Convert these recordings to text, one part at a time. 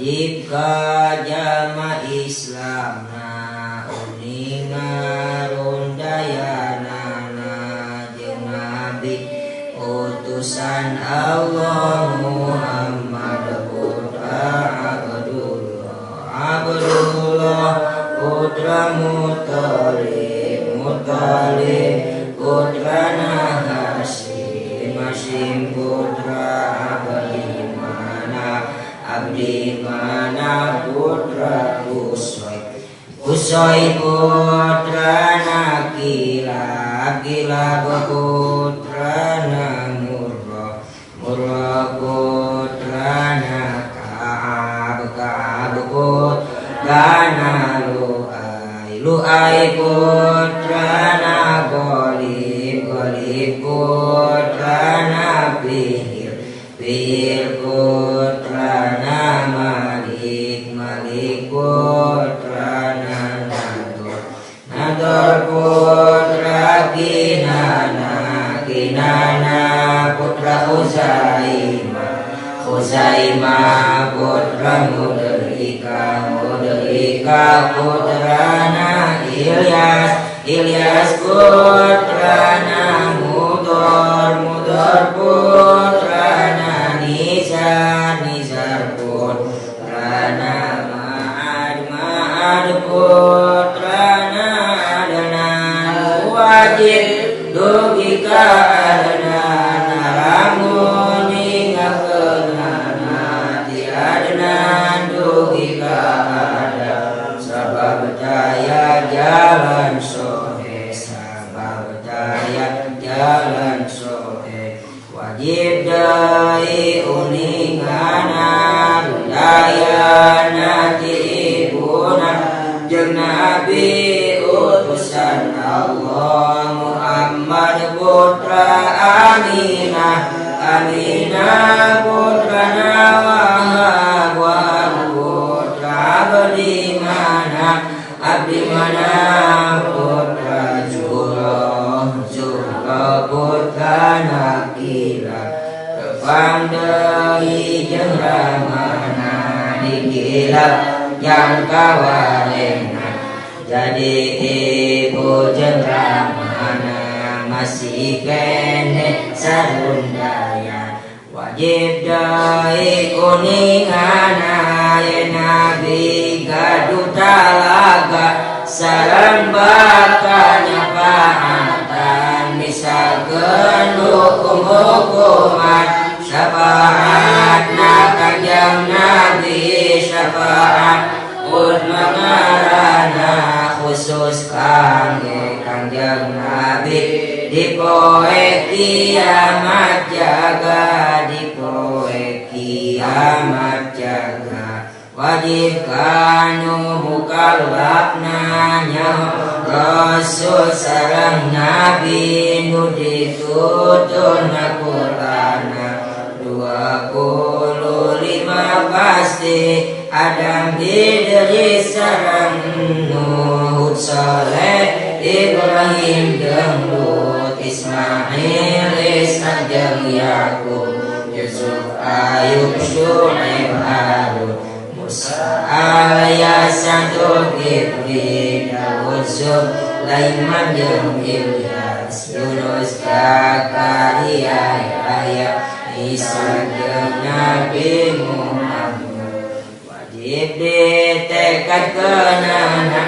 Wajib ka jama Islamna uninga rundayanana jeung Nabi utusan Allah Muhammad putra Abdullah, Abdullah putra Muthalib, Muthalib putrana Hasyim, Hasyim putra Abdi Manaf, Abdi Manaf putra Qushay, Qushay putrana Kilab, Kilab putrana Murrah, Murrah putrana Ka'ab, Ka'ab putrana Lu'ay, Lu'ay putrana Ghalib, Ghalib putrana Fihr, Fihr putrana Malik, Malik putrana Nadhr, Nadhr putra Kinana, Kinana putra Khuzaimah, Khuzaimah putra Mudrikah, Mudrikah putrana Ilyas, Ilyas putrana Mudhar, Mudhar putrana Nizar, Nizar putrana Ma'ad, Ma'ad putrana Adnan. Wajib dugi ka Adnan nguningakeunana ti Adnan dugi ka Adam, sabab daya jalan sohe, sabab daya jalan sohe. Wajib deui uningana dayana ti ibuna jeung Nabi utusan Allah Muhammad putra Aminah, Aminah putrana Wahab, Wahab putra Abdi Manaf, Abdi Manaf putra Zuhra, Zuhra putrana Kilab. Tepang deui jeung ramana di Kilab yang kawarehna jadi ibu jeung ramana masih kene sarundaya. Wajib deui uningana yen Nabi gaduh talaga sareng bakal nyafaatan misalkeun hukum-hukuman syafaatna Kanjeng Nabi, syafaat udma ngaranna khusus kangge Kanjeng Nabi di poe kiamat jaga, di poe kiamat jaga. Wajib kanu mukallafna nyaho Rasul sareng Nabi nu dituturna Qur'ana. 25 pasti, Adam, Idris sareng Nuh, Saleh, Ibrahim jeung Lut, Ismail, Ishak jeung Yakub, Yusuf, Ayub, Syuaib, Harun, Musa, Alyasa, Zulkifli, Daud, Sulaiman jeung Ilyas, Yunus, Zakaria, Yahya, Isa jeung Nabi Muhammad. Wajib ditekadkeunana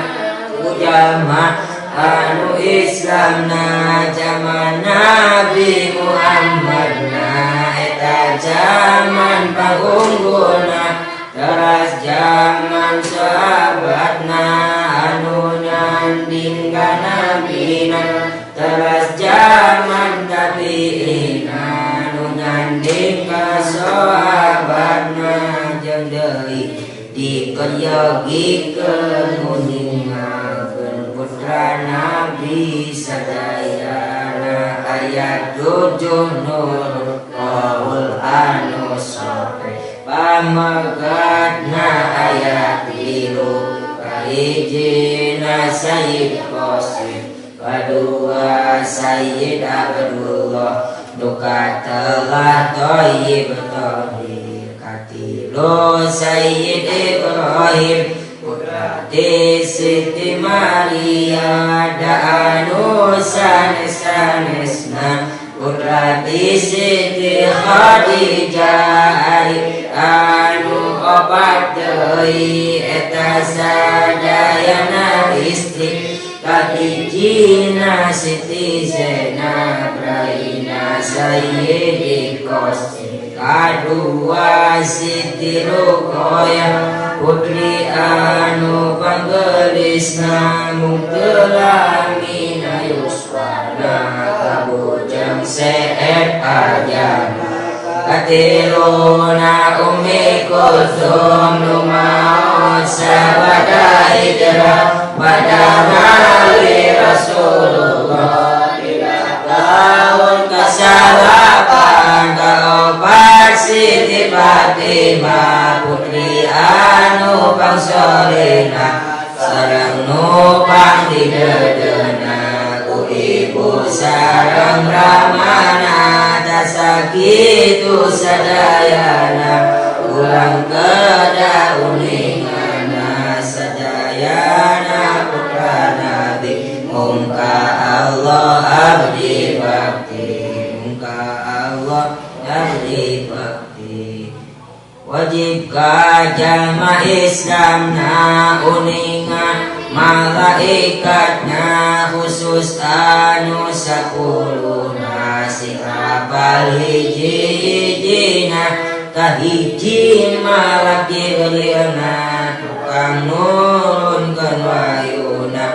ku jalma anu Islamna zaman Nabi Muhammad na eta zaman pangunggulna, teras zaman sahabatna anu nyanding ka nabina, teras zaman tabiina anu nyanding ka sahabatna, jeung deui diperyogikeun nguningakeun putra Nabi sadayana. Ayat 7 nur qaul anu sohe pamegatna, ayat 3 kahijina Sayyid Qasim, kadua Sayyid Abdullah, nu katelah Thayyib Thahir, katilu Katilu Sayyid Ibrahim putra Siti Maria da'anu sanes-sanesna putra Siti Khadijah ari anu opat deui eta sadayana istri kahijina Siti Zainab raina Sayyidi Qasim kadua Siti Ruqayyah putri anu panggelisna mung telamina yuswana kabujang seep ajana katiluna Ummi Kulthum lumaos sabada hijrah pada mawi Rasulullah tidak tahun kasalapan kaopat Siti Fatimah putri anu pangsolehna sareng nu pangdidedena ku ibu sareng ramana sakitu sadayana ulang kedah uningana sadayana putra Nabi mungka Allah abdi bakti mungka Allah abdi bakti wajib ka jalma Islamna uninga malaikatna khusus anu sakuluna sing apal hiji-hijina kahiji malak Jibrilna tukang nurunkeun wahyuna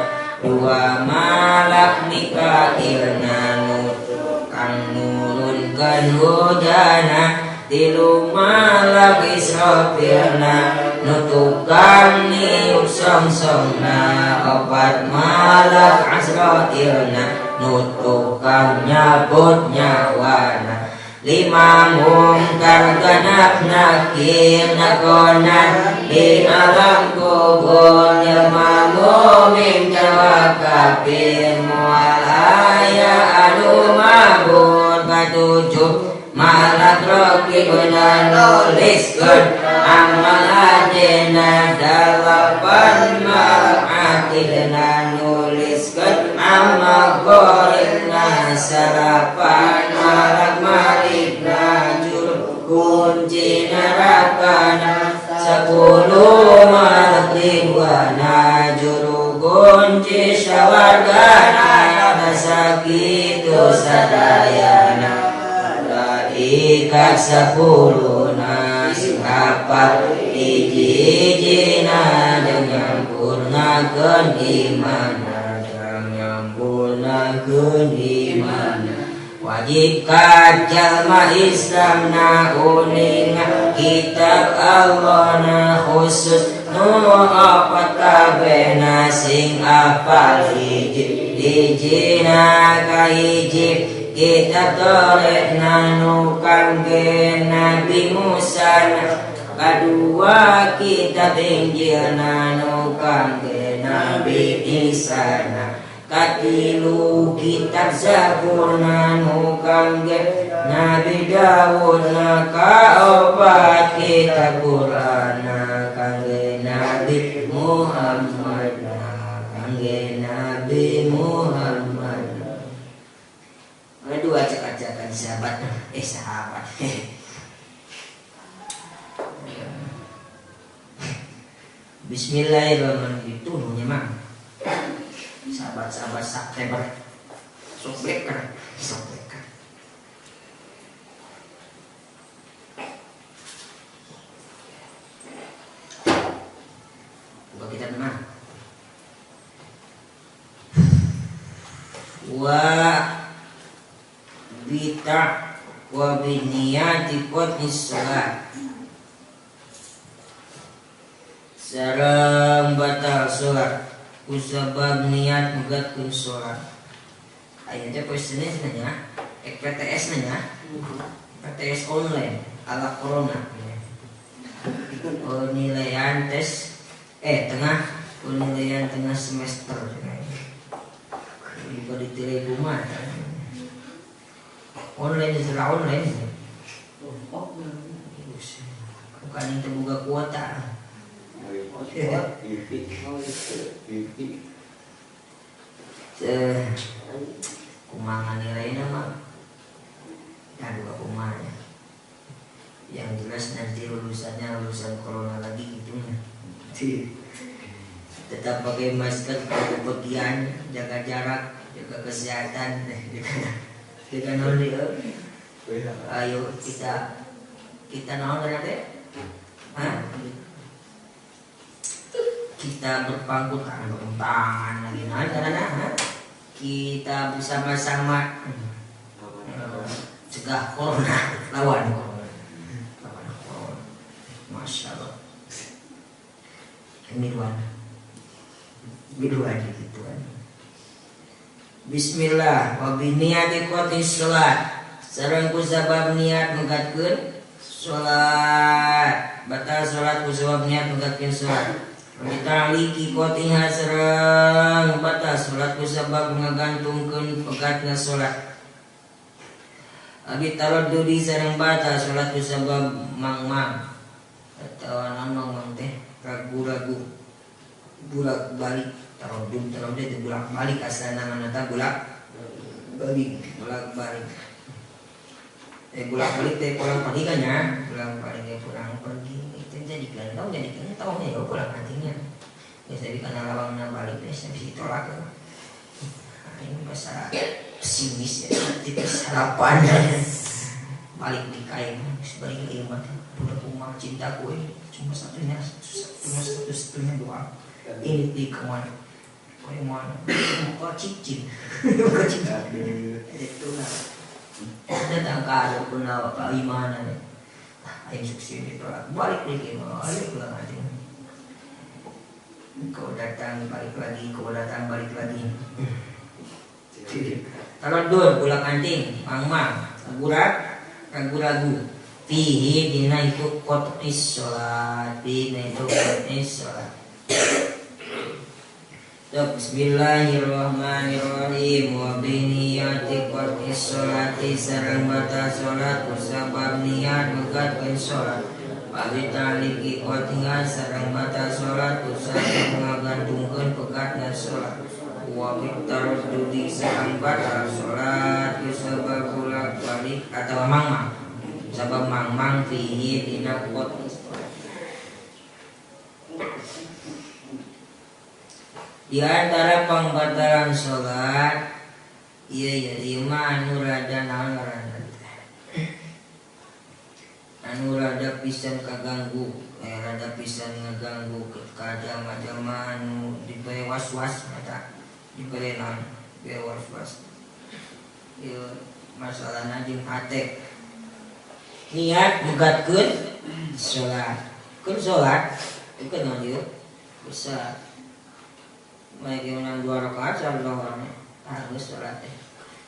dua malak Mikailna nu tukang nurunkeun hujana tilu malak Israfilna nu tukang niup songsongna opat malak Azrailna nu tukang nyabut nyawana lima mungkar genap nakir nakonan di alam kubur jelma mumin jawa kafir mual aya anu mabur katujuh malak raqibna nuliskeun amal adena dalapan malak atidna nuliskeun amal gorengna sarapan malak malikna juru kunci nerakana 10 malak ridwana juru kunci sawargana sakitu sadayana ikat 10 sing hafal hiji-hijina jeung nyampurnakeun imanna jeung nyampurnakeun imanna wajib ka jalma Islamna uninga kitab Allahna khusus nu opat kabehna sing apal hiji-hijina kahiji kitab Tauratna nu kangge Nabi Musa kadua kitab Injilna nu kangge Nabi Isa katilu kitab Zaburna nu kangge Nabi Dawudna kaopat kitab Qur'anna kangge Nabi Muhammadna kangge Nabi Muhammad. Ada dua acak-acakan sahabat, sahabat. Bismillahirrahmanirrahim. Itu namanya mah. Sahabat-sahabat subscriber, subscriber, subscriber. Buka kitab mana? Wa bita wa biniyati qadis sholat sareng batal sholat kusabab niat megatkeun sholat. Aya teh poe Senin nya PTS nya PTS online ala corona penilaian tes tengah penilaian tengah semester ibu ditilai kumaha online setelah online. Bukan teu boga kuota. Kumaha nilainya mah aduh kumaha. Yang jelas nanti lulusannya lulusan corona lagi gitu nya. Tetap pakai masker kalau bepergian, jaga jarak, jaga kesehatan, jaga naon deui. Ayo kita naon teh? Hah? Kita berpangku tangan lagi naon karena kita bersama-sama cegah corona, lawan corona. Lawan corona. Masya Allah. Miluan. Miluan gitu kan. Bismillah wa bi niyati qati sholat. Sareng ku sabab niat megatkeun sholat. Batal sholat ku sabab niat megatkeun sholat. Ditaliki qotiha sareng batal sholat ku sabab ngagantungkeun pegatna sholat. Abi taraddudi sareng batal sholat ku sabab mangmang atau naon mangmang teh ragu-ragu bolak-balik taraddud taraddud bolak-balik asalna ngaranna teh bolak-balik bolak-balik bolak-balik teh pulang pergi kan ya bolak-balik teh pulang pergi itu jadi gentong ya pulang nantinya ya jadi karena lawangna balik teh bisa ditolak ya. Nah, ini bahasa pesimis ya, tipis harapan balik di kain balik ke iman budak rumah cintaku ini cuma satunya cuma satu-satunya doa ini di kemana kau yang mana kau cicing kau cicing itu lah datang ke ada pun apa gimana nih ayo sukses ditolak balik lagi balik lagi kau datang balik lagi kau datang balik lagi. Taradud ulang anting mangmang ragu-ragu fihi dina itu qat'is sholat dina itu qat'is sholat. Bismillahirrahmanirrahim wa bi niyati qat'is sholati sareng batal sholat kusabab niat megatkeun sholat wa bi ta'liqi qat'iha sareng batal sholat kusabab ngagantungkeun pegatna sholat wa bi taraddudi sareng batal sholat kusabab bolak-balik atau mangmang sabab mangmang fihi dina qat'is sholat. Di antara pembatalan sholat, iya ya lima anu rada naon ngaranna teh. Anu rada pisan kaganggu, rada pisan ngaganggu ka jama-jama anu dibere was-was mata, dibere naon, dibere was-was. Ieu masalahna jeung hate. Niat megatkeun sholat. Keun sholat, ieu naon ieu? Bisa mereka menang 2 rakaat salat lohornya harus sholat teh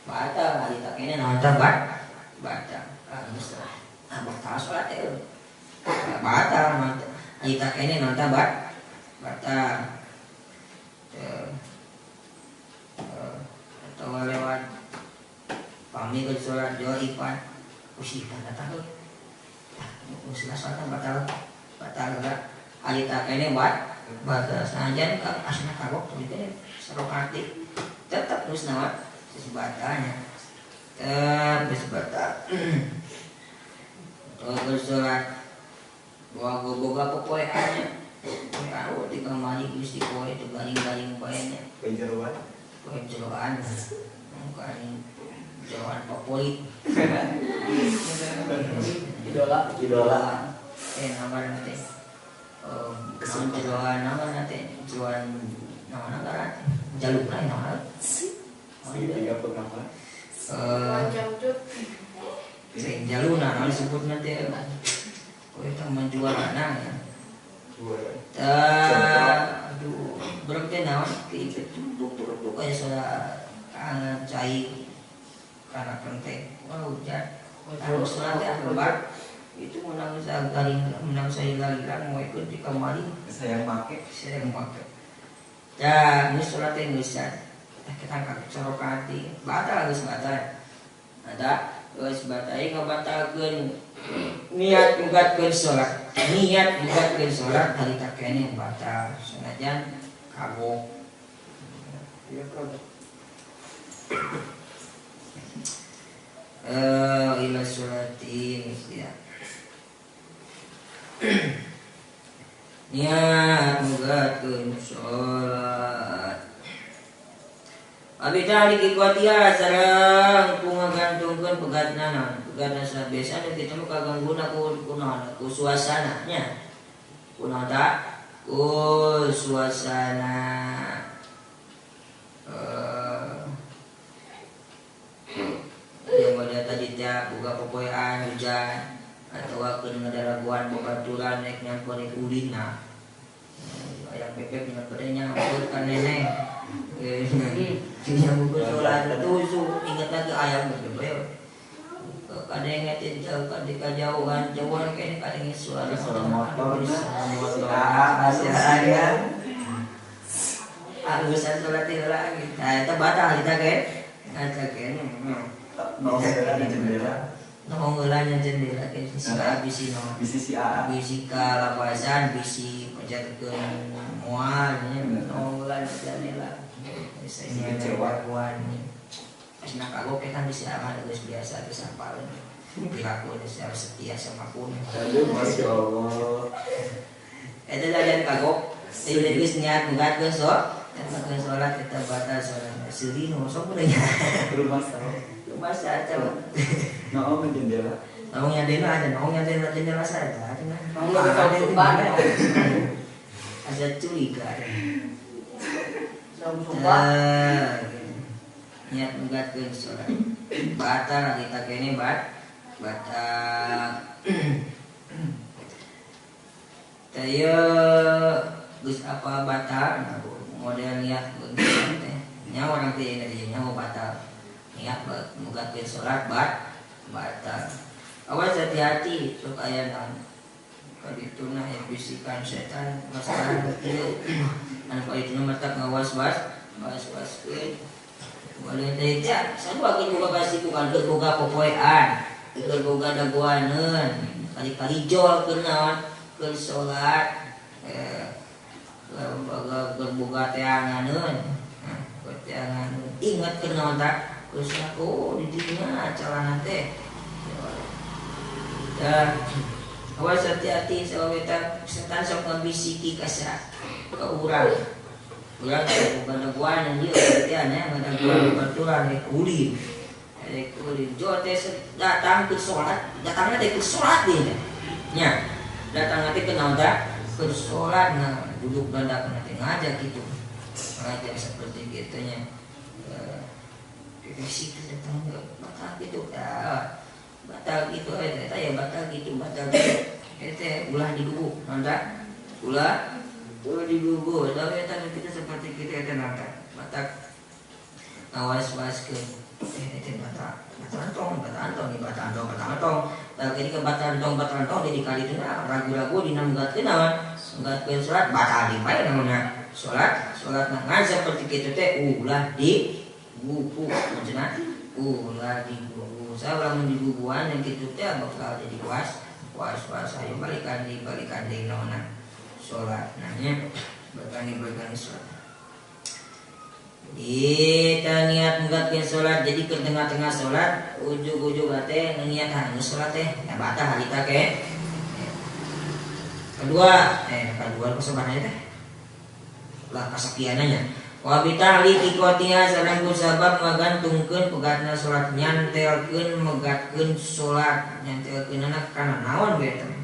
batal hari tak ini naon teh batal harus lah batal sholat teh batal hari tak ini naon teh batal atau lewat pamit ke sholat jauh ipan usi ipan datang tuh usilah sholat batal batal enggak hari tak ini batal senajan asna kagok teh sarokaat tetap terus nawat batalnya tetap geus batal. Bersolat bawa boga popoeannya poe di kamari geus di poe teu garing-garing poe nya poe jeroan poe jeroan bukan jeroan favorit idola idola nama teh jeroan nama teh jeroan nama ngaran jaluk lain nama segitiga pengaman sing jaluna naon disebut nanti oh itu menjuarana ya aduh berarti naon kieu duduk aya salah angan cai kana kenteng wah hujan harus sholat ya lebar itu menang saya garing menang saya galiran mau ikut di kamari saya make ya geus sholat teh geus kita angkat sarokati batal geus batal ada geus batal ngabatalkeun Niat mugatkeun salat, niat mugatkeun salat harita keneh batal sanajan kagok. Iya kagok. Ila sholatin ya. Niat mugatkeun salat. Abi tali kikuatia sareng ku ngagantungkeun pegatna naon? Pegatna sabiasa nu kitu mah kagangguna ku naon? Ku suasana nya. Ku naon ta? Ku suasana yang model tadi teh boga popoean hujan atawa keur ngadaraguan babaturan naik nyamper rek ulina. Ayam bebek nyamper nyamper ka neneng. Nyamper sholat tusuk ingat lagi ayam bebek. Kadang teh jauh kadang kajauhan jauhan kene kadang suara motor. Agusan sholat teh lagi. Nah, eta batal kita ge. Eta kene. Nonggolan jendela. Nonggolan jendela ke si A bisi no. Bisi si A. Bisi kalapasan, bisi pajarkeun moal nya nonggolan jendela. Bisa kecewa kuan. Asna kagok eta bisi A mah geus biasa geus hafaleun. Piraku geus setia sama pun. Aduh Masya Allah. Eta jajan kagok. Jadi geus niat mugatkeun sok. Eta salat eta batal salat. Seuri nu sok nya. Rumah salah. Masa coba. Noong jendela. Noong jendela aja, noong jendela jendela saja. Noong sumpah. Asa curiga. Sumpah. Niat mugatkeun salat. Batal kita kene batal. Taya geus apa batal model niat begitu teh. Nyawa orang teh nyawa batal. Niat mugatkeun salat batal. Awas hati-hati sok aya naon. Kadituna aya bisikan setan masalah kieu. Anu kadituna matak ngawas-was, was-waskeun. Boleh teh ja, sarua ge boga kasibukan keur boga popoean, keur boga dagoaneun, kali-kali jol keur naon? Keur salat, keur boga teanganeun. Keur teanganeun. Ingat keur naon tah? Terus aku di dinya celana teh. Dan awas hati-hati sabab eta setan sok ngabisiki ka ka urang. Urang teh boga dagoan ieu teh nya ngadagoan baturan rek ulin. Rek ulin. Jo teh datang ke salat, datangna teh ke salat deui nya. Datangna teh ke naon tah? Ke salat nah duduk dandakna teh ngajak kitu. Ngajak seperti kitu nya. Fisik datang batal gitu batal gitu eta ya batal gitu batal gitu eta ulah digugu nonta ulah digugu tapi eta kita seperti kita eta nonta batal ngawas-waskeun eta batal batal antong batal antong batal antong tah ke batal antong di kali itu ragu-ragu dina menggatkeun naon menggatkeun salat batal di bae naonna salat ngan seperti kitu teh ulah di buku maksudnya ulah di buku saya ulah di bukuan yang gitu teh bakal jadi was was ayo balikan di nona sholat nanya balikan sholat kita niat menggatkeun sholat jadi ke tengah-tengah sholat ujug-ujug teh niat hangus sholat teh ya batal harita ke kedua kedua kesobannya teh lah kasakiananya wa bitali ikotia sareng ku sabab ngagantungkeun pegatna salat nyantelkeun megatkeun salat nyantelkeunana kana naon we teh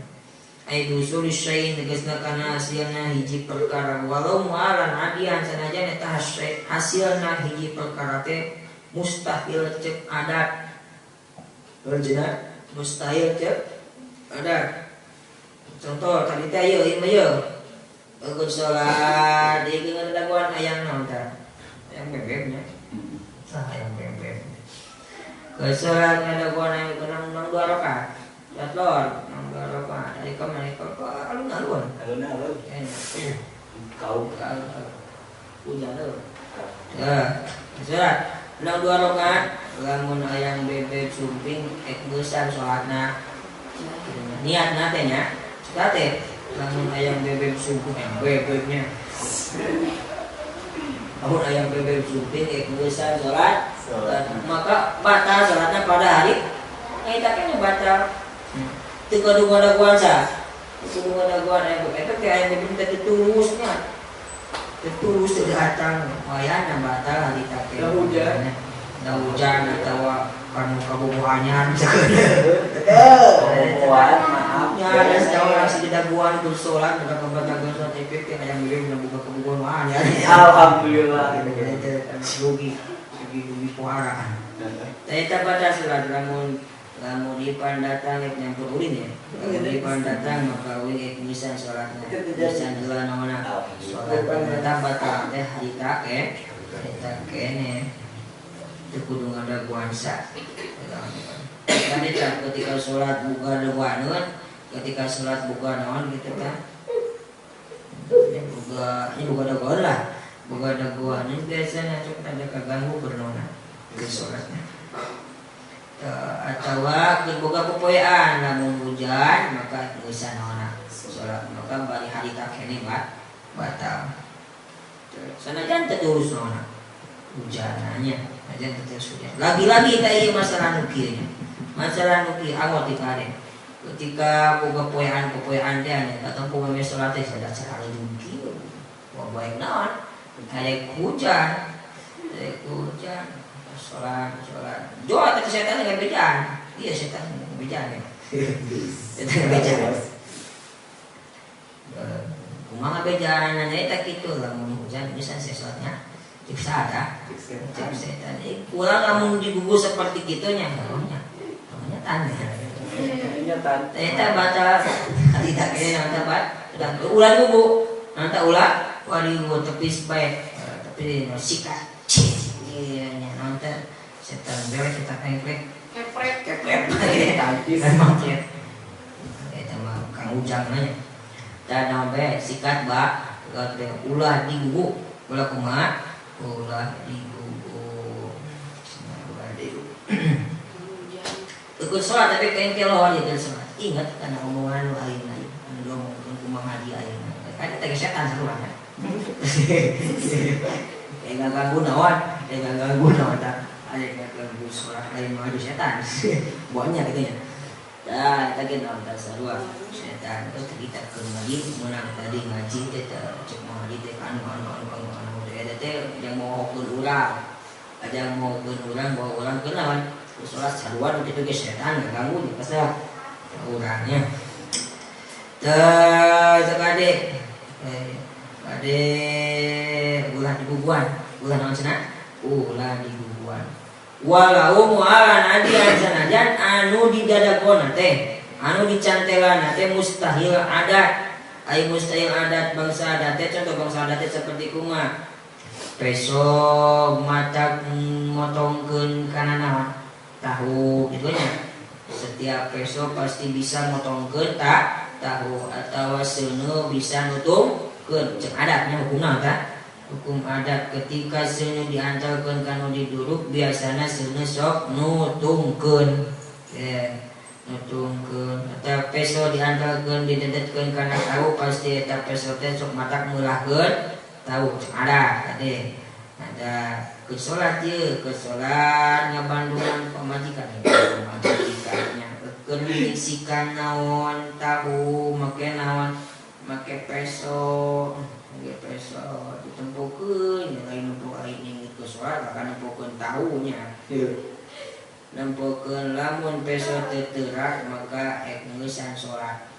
ai dusul syai'in tegasna kana hasilna hiji perkara walau mualan adian sanajan eta hasilna hiji perkara teh mustahil cek adat rejena mustahil cek adat contoh tadi teh ieu ieu mah ieu Ikut sholat, di daguan ayam naon tah? Ayam bebeknya. Ayam bebek. Ke sholat ngadaguan ayam kenang nang dua rakaat. Jadlor nang dua rakaat. Dari ka mana ka alun-alun. Alun-alun. Kau hujan leuh. Ya, sholat nang dua rakaat lamun ayam bebek sumping ek geusan sholatna. Niatna teh nya suka teh lamun ayam bebek sumping bebeknya. Lamun ayam bebek sumping ek ngeusan salat, maka batal salatna pada hari eta keneh batal. Teu kudu ngadaguan sa. Teu kudu ngadaguan ayam bebek teh ayam bebek teh tulusnya. Teu tulus teu datang wayahna batal hari take. Da hujan. Da hujan atawa kanu kabogohannya Kabogohan maaf. Ya ada sejauh nasi didaguan kudu salat buka kabataan salat efek teh ayam bebek buka kabogohan mah ya. Alhamdulillah. Rugi rugi rugi puara. Eta batal salat lamun lamun ipan datang ek nyampur ulin ya. Lamun ipan datang maka uing ek misan salatna. Misan heula naonna. Salat eta batal teh harita ke eta kene. Teu kudu ngadaguan sa. Kan eta ketika salat buka daguaneun, ketika salat buka naon kitu tah. Buka ini buka daguan lah. Buka daguaneun biasana sok ada kaganggu bernaona ke salatna. Atawa keur boga popoean lamun hujan maka geus naonna salat maka bari harita keneh batal. Sanajan teu terus naonna hujananya aja terus hujan. Lagi-lagi teh ieu masalah nu kieu nya. Masalah nu kieu angot di kare. Ketika boga poean-poean teh nya atau poe salat teh sada sareng kieu. Wah bae naon? Aya hujan. Aya hujan. Salat, salat. Doa teh setan ngebejaan. Iya setan ngebejaan ya. Setan ngebejaan. Kumaha bejaan eta kitu lamun hujan bisa salatnya. Cek sada, cek setan. Kurang lamun digugu seperti kitu nya, nya. Nya tan. Nya tan. Eta baca tidak kene nanta bat. Ulah digugu. Nanta ulah ulah digugu tepis bae. Tapi sikat. Iya nya nonton setan beres setan engklek keprek keprek tangkis eta mah Kang Ujang nya dan naon bae sikat ba ulah digugu ulah kumaha ulah digugu ulah digugu ikut sholat tapi kayak kelohon ieu sholat ingat kana omongan nu ayeuna anu diomongkeun kumaha di ayeuna kan eta ge setan sarua nya kayak ganggu naon, kayak ganggu naon tak, ada ganggu sholat lain mah setan, buahnya gitu ya. Dah, kita kita naon tak sarua setan. Terus kita ke ngaji, menang tadi ngaji teh cek ngaji teh anu anu anu anu anu teh teh yang mau hokeun urang, ada yang mau hokeun urang bawa urang ke naon, sholat sarua itu ge setan ganggu di pasal urangnya. Teh sekade, kade ulah diguguan, ulah naon cenah? Ulah diguguan. Walau mu'ala nadian sanajan anu didadagona teh, anu dicantelana teh mustahil adat. Ai mustahil adat bangsa adat teh contoh bangsa adat teh seperti kumaha? Peso matak motongkeun kana naon? Tahu kitu nya. Setiap peso pasti bisa motongkeun tak tahu atawa seuneu bisa nutungkeun cek adatnya hukumna tah. Hukum adat ketika seuneu diantarkeun kana diduruk biasana seuneu sok nutungkeun. Nutungkeun atawa peso diantarkeun didedetkeun kana tahu pasti eta peso teh sok matak meulahkeun tahu cek adat tadi. Ada ke salat ieu, ke salat ngabandungan pamajikan pamajikannya keur disikan naon tahu make naon make peso make peso ditempokeun lain nempo aing nyengit ke salat bahkan nempokeun tahunya. Nempokeun lamun peso teu teurak maka ek ngeusan salat.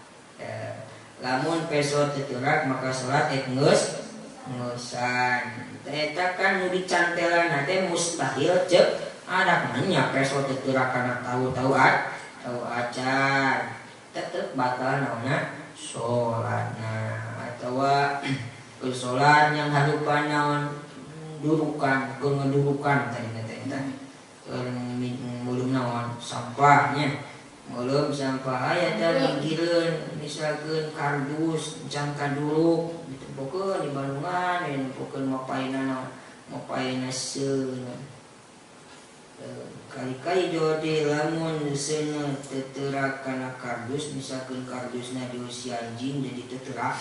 Lamun peso teu teurak maka salat ek geus ngeusan. Eta kan nu dicantelan teh mustahil cek adat nya peso teu teurak kana tahu-tahu tahu acan tetep batal naonna salatna atawa salat yang harupan naon durukan keur ngedurukan tadi teh eta keur meuleum naon sampahnya meuleum sampah aya teh minggireun misalkeun kardus jangka duruk ditempokeun di Bandungan nempokeun mapaina naon mapaina seun Kali-kali jode lamun seuneu teu kana kardus misalkeun kardusna diusian jin jadi teu terak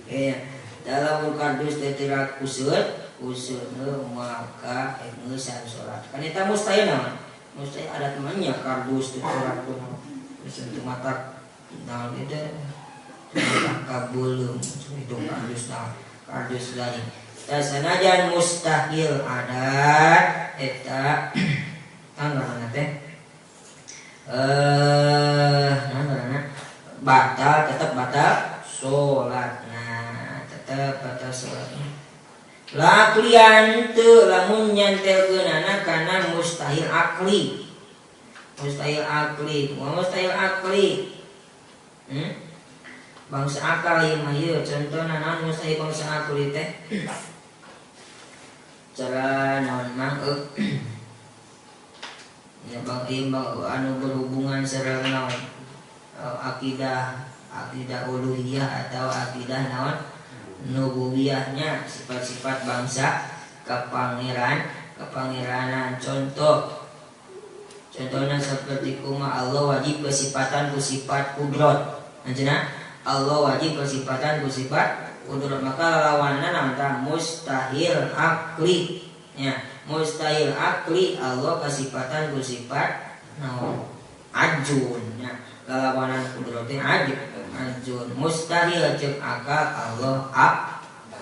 ya. Dalam kardus teu terak kuseut maka ngeusan salat. Kan eta mustahil naon? Mustahil adat mah nya kardus teu terak kunaon. Geus teu matak naon eta kabulum itu kardus naon? Kardus lain. Sanajan mustahil adat eta tanggaranna teh ngaranna batal tetap batal salatna tetap batal salatna laklian teu lamun nyantelkeunana kana mustahil akli mustahil akli kumaha mustahil akli bangsa akal ieu mah ieu contohna naon mustahil bangsa akli teh cara naon mang ya bang ieu anu berhubungan sareng naon akidah akidah uluhiyah atau akidah naon nubuwiyahnya sifat-sifat bangsa kepangeran kepangeranan contohnya seperti kuma Allah wajib kesifatan ku sifat kudrat anjeunna Allah wajib kesifatan ku sifat kudrat maka lawanna naon tah mustahil akli nya mustahil akli Allah kasifatan ku sifat naon ajun nya lalawanan kudrat teh ajun mustahil ceuk akal Allah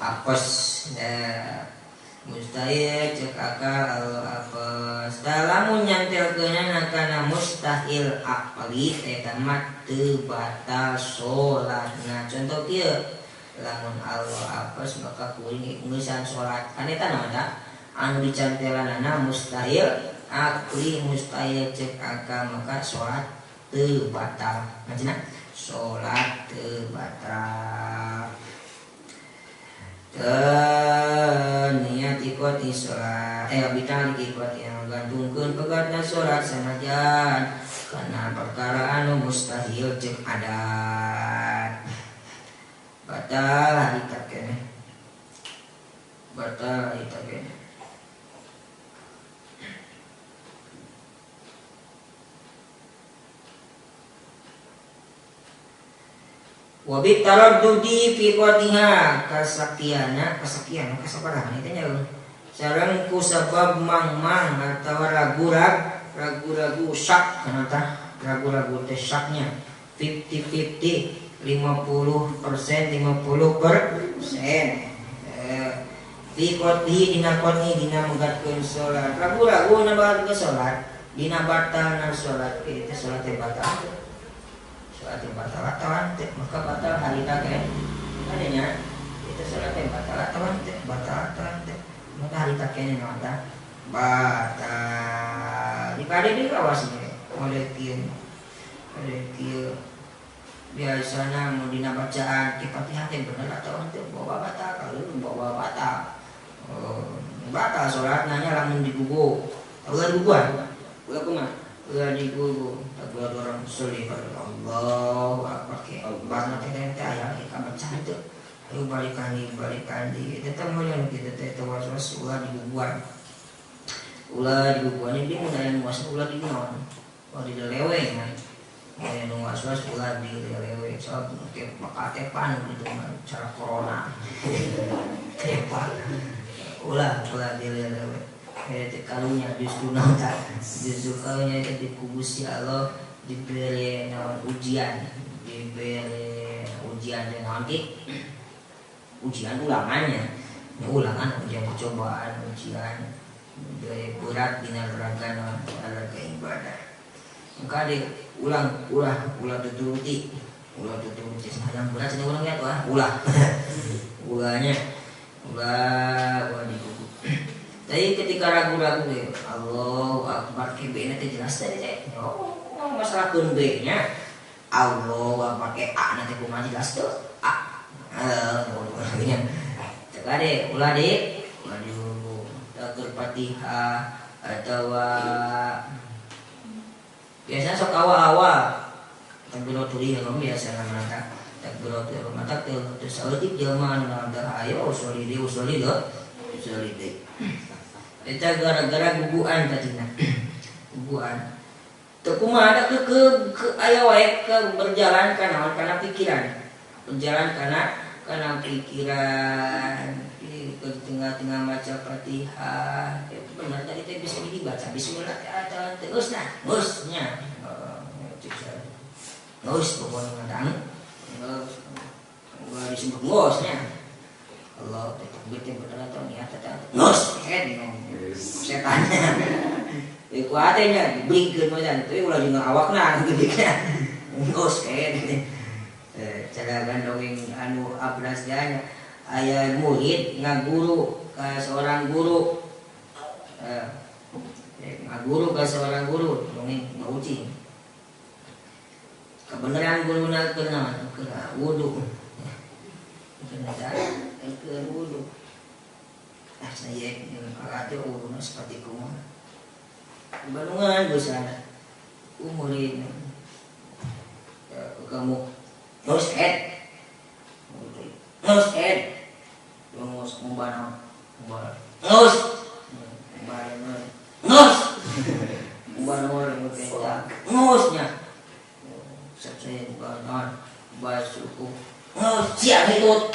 apes mustahil ceuk akal Allah apes lamun nyantelkeunana kana mustahil akli eta mah teu batal salatna contoh kieu lamun Allah apes maka kuring ngeusan salat kan eta naon tah anu dicantelanana mustahil akli mustahil ceuk akal maka salat teu batal maksudna salat teu batal niat ikoti salat bitalik ikoti yang gantungkeun pegatna salat sanajan kana perkara anu mustahil ceuk adat batal harita keneh batal harita keneh wa bi taraddudi fi qatiha kasakiana kasakiana kasaparahan eta nya sareng ku sabab mang-mang atawa ragu-ragu syak kana tah ragu-ragu teh syaknya 50-50 50% 50% fi qatihi dina qatihi dina megatkeun salat ragu-ragu na batalkeun salat dina batalna salat eta salat teh batal salat batal atawa teh maka batal harita teh adanya itu salat teh batal atawa teh batal atawa teh maka harita kene naon tah batal dipade deui kawas ieu model kieu biasana mun dina bacaan ti Fatihah teh bener atawa teh bawa batal kalau bawa batal batal salatna nya lamun digugu ulah diguguan ulah kumaha ulah digugu ulah dorong soli Allahu akbar ke barna teh teh aya ka bacaan teu ayo balikan di eta teh mun kitu teh was-was ulah diguguan ieu mun aya nu was ulah digunaon ulah dileleweng aya nu was-was ulah dileleweng soal ke bakal tepan gitu cara corona tepan ulah dileleweng teh karunya justru naon tah justru karunya teh dikubusi Allah diberi naon ujian diberi ujian teh naon ki ujian ulangannya ulangan ujian percobaan ujian diberi berat dina raga naon raga ibadah maka di ulang ulah tuturuti sayang berat cenah urang ya tuh ulah ulahnya ulah digugu. Tapi ketika ragu-ragu ya, Allahu Akbar ke B-nya teh jelas tadi teh. Oh, masalah keun B-nya. Allahu Akbar ke A nanti kumaha jelas tuh. A. Nya. Cek ade, ulah di ulah takbir Fatihah atawa biasanya sok awal-awal takbiratul ihram biasana mah takbiratul ihram mata teu saeutik jelema anu ayo usolli deui usolli deui. Eta gara-gara guguan tadina. Guguan. Teu kumaha da ke aya wae ke berjalan kana kana pikiran. Berjalan kana pikiran ke tengah-tengah maca Fatihah. Itu benar tadi teh bisa dibaca bismillah teh atau terus nah, geus nya. Geus pokona ngadang. Geus. Ulah disebut geus nya. Allah teh takbir teh bener atau niat teh geus setan. Iku nya dibringkeun mah teh ulah jeung awakna geuning. Geus kae. Cara dongeng anu abras nya aya murid ngaguru ka seorang guru. Ngaguru ka seorang guru dongeng ngaucing. Kebenaran guruna keur naon? Keur wudu. Keur wudu. Ah saya kalau wuduna seperti kumaha. Bandungan besar umurin kamu nose head nose head nose umbana umbana nose umbana nose umbana nose nya saya umbana basuku nose siap itu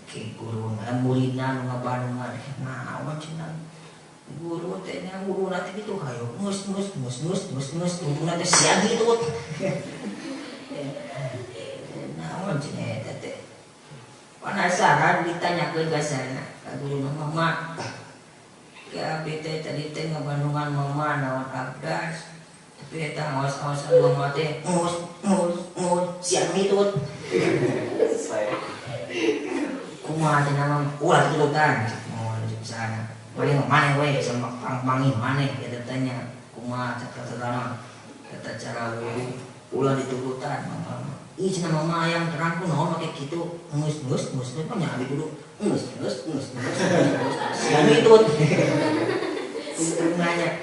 ke guru muridna nu ngabandungan naon cenah guru teh nya guru teh kitu hayo ngeus ngeus ngeus ngeus ngeus ngeus guruna teh sia kitu naon cenah eta teh penasaran ditanyakeun ka sana ka guruna mama ka abdi teh tadi teh ngabandungan mama naon abdas tapi eta ngaos-ngaosan mama teh ngeus ngeus ngeus sia kitu kumaha teh mama ulah turutan moal sana paling mana we sama pang-pangin mana kita tanya kumaha cakap tata cara wudu ulah diturutan mama ih cenah mama yang terang ku naon make kitu geus geus geus teh nya abi kudu geus geus geus geus sia ditut nanya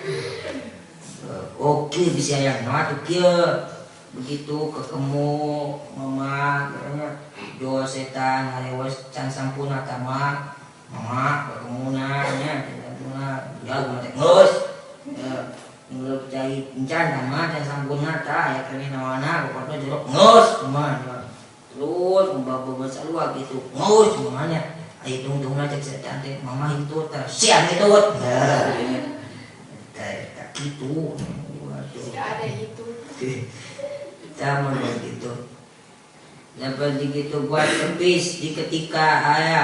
oke bisa yang naon tuh kieu begitu ketemu mama katanya doa setan ngalewas can sampurna tama mama ketemu nanya ketemu ya gua teh geus ngeuleup cai encan tama can sampurna tah aya keneh nawana pokona jeruk geus kumaha terus ngababeubeut sarua kitu geus kumaha nya aya tungtungna cek setan teh mama itu tah sia kitu tah kitu waduh ada itu tah mun gitu dapat begitu buat tepis di ketika aya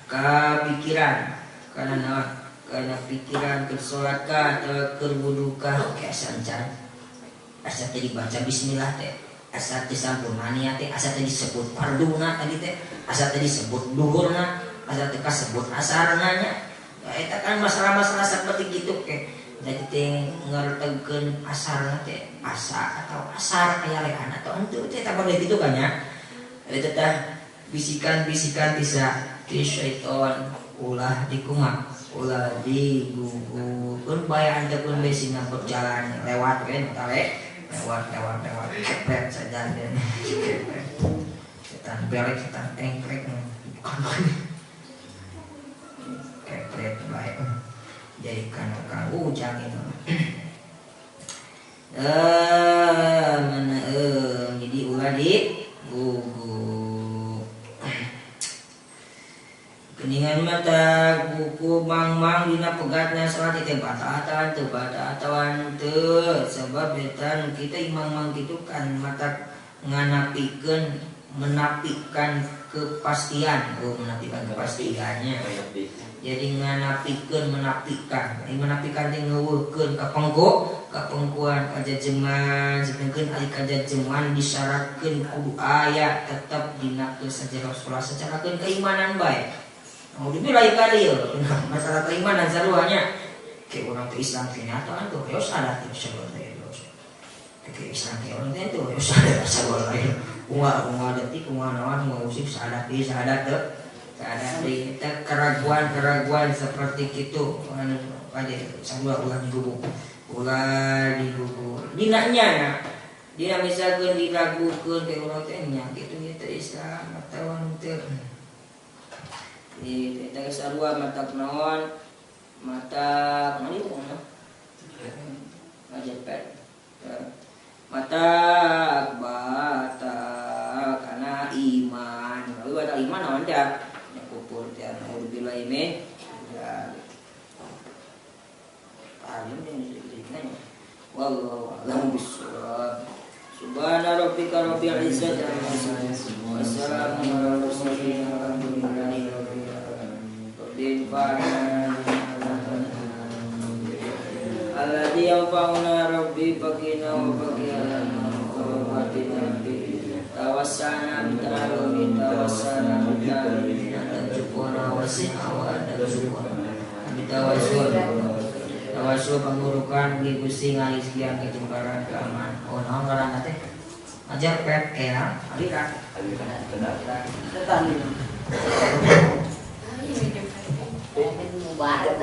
kepikiran karena karena pikiran keur salat kah atau keur wudu kah asa encan asa teh dibaca bismillah teh asa teh sampurna niat teh asa teh disebut farduna tadi teh asa teh disebut duhurna asa teh kasebut asarna nya eta kan masalah-masalah seperti gitu ke jadi teh ngertegkeun asarna teh asa atau asar aya lehan atau henteu teh tah boleh kitu kan nya eta teh bisikan-bisikan bisa di syaiton ulah dikumat ulah digugukeun bae anteupkeun besina berjalan lewat kan tale lewat lewat lewat kepret saja setan belek setan tengklek kepret bae jadi kana ujang itu mana jadi ulah digugu. Keningan mata kuku mang-mang dina pegatna salat teh bata atawan teu sebab eta kita imang-mang kitu kan mata nganapikeun menapikan kepastian oh menapikan kepastiannya jadi nganapikeun menapikan menapikan teh ngeuweuhkeun ka pengko kapengkuan kajajeman sedengkeun ari kajajeman disyaratkeun kudu aya tetep dina sajero salat secarakeun keimanan bae. Oh, dibilai kali ya, masalah keimanan saruanya. Kayak orang teh Islam kenyataan tuh, ya salah tuh sarua teh. Kayak Islam teh orang teh tuh, ya salah sarua teh. Unga detik, unga naon, unga usip sahadat deui, sahadat teu. Sahadat deui teh keraguan-keraguan seperti kitu. Anu ade sarua ulah digugu. Ulah digugu. Dina nya dina misalkeun diragukeun kayak orang teh nya kitu teh Islam atawa teu. Di eta sarua matak naon Mata mana itu mana? Ngajepet. Mata batal karena iman. Lalu batal iman naon teh? Nya kufur teh naudzubillah min. Ya. Alim yang sedikit-sedikitnya. Wallahu a'lam bishawab. Subhana rabbika rabbil izzati amma yasifun. Wassalamun alal mursalin walhamdulillahi rabbil alamin. Rabbil alladzi yanfa'una rabbi baqina wa baqina wa batina tawassana bita'alumi tawassana bita'alumi tajukuna wasina wa tajukuna bitawassul tawassul pengurukan di Gusti ngarisgian kejembaran keamanan. Oh naon ngaranna teh? Ajar pet era aliran. Aliran benar. Setan. Mubarak.